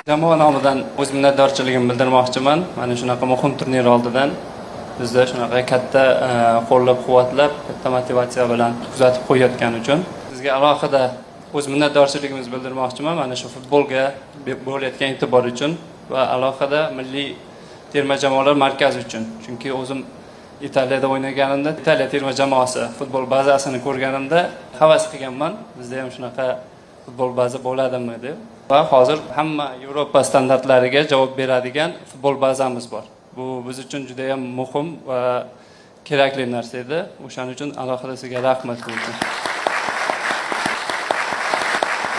Jamoa nomidan o'z minnatdorchiligimni bildirmoqchiman. Mana shunaqa muhim turnir oldidan bizda shunaqa katta qo'llab-quvvatlab, katta motivatsiya bilan kuzatib qo'yayotgani uchun sizga alohida o'z minnatdorchiligimizni bildirmoqchiman. Mana shu futbolga bo'layotgan e'tibor uchun va alohida milliy terma jamoalar markazi uchun. Chunki o'zim Italiyada o'ynaganimda Italiya terma jamoasi futbol bazasini ko'rganimda havas qilganman. Bizda ham shunaqa futbol baza bo'ladimi deb. Va hozir hamma Yevropa standartlariga javob beradigan futbol bazamiz bor. Bu biz uchun juda ham muhim va kerakli narsa edi. O'shaning uchun alohida sizga rahmat bu uchun.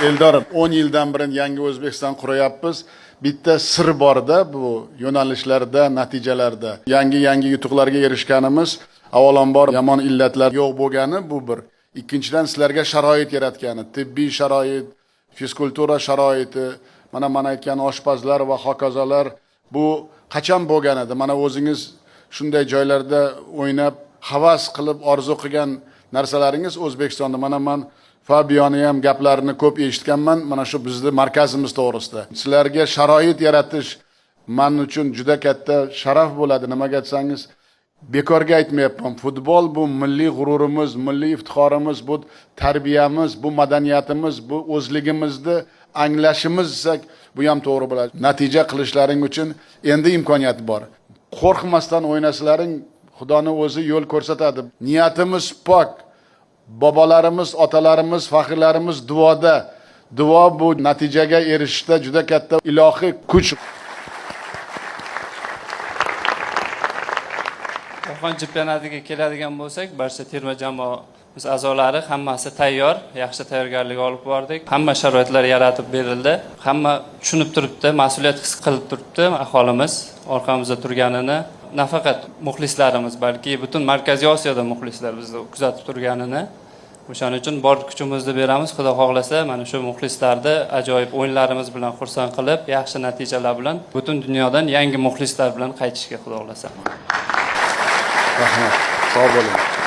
Eldor, 10 yildan beri yangi O'zbekiston quryapmiz. Bitta sir borda bu yo'nalishlarda, natijalarda. Yangi yutuqlarga erishganimiz avvalambor yomon illatlar yo'q bo'lgani bu bir. Ikkinchidan sizlarga sharoit yaratgani, tibbiy sharoit, fizkultura sharoiti, mana aytgan oshpazlar va hokazolar bu qachon bo'lgan edi? Mana o'zingiz shunday joylarda o'ynab, havas qilib orzu qilgan narsalaringiz O'zbekistonda. Mana man Fabioni ham gaplarini ko'p eshitganman, mana shu bizni markazimiz to'g'risida. Sizlarga sharoit yaratish men uchun juda katta sharaf bo'ladi. Nimaga desangiz, bekorga aytmayapman. Futbol bu milliy g'ururimiz, milliy iftixorimiz, bu tarbiyamiz, bu madaniyatimiz, bu o'zligimizni anglashimiz desak, bu ham to'g'ri bo'ladi. Natija qilishlaring uchun endi imkoniyat bor. Qo'rqmasdan o'ynasalaring, Xudoni o'zi yo'l ko'rsatadi. Niyatimiz pok. Bobolarimiz, otalarimiz, faxrlarimiz duoda. Duo bu natijaga erishishda juda katta ilohiy kuch. Jahon chempionatiga keladigan bo'lsak, barcha terma jamoamiz a'zolari hammasi tayyor, yaxshi tayyorgarlik olib bordik. Hamma sharoitlar yaratib berildi. Hamma tushunib turibdi, mas'uliyat his qilib turibdi aholimiz orqamizda turganini. Nafaqat muxlislarimiz, balki butun Markaziy Osiyoda muxlislar bizni kuzatib turganini. O'shaning uchun bor kuchimizni beramiz. Xudo xohlasa, mana shu muxlislarni ajoyib o'yinlarimiz bilan xursand qilib, yaxshi natijalar bilan butun dunyodan yangi muxlislar bilan qaytishga Xudo xohlasa. Rahmat. Sog' bo'ling.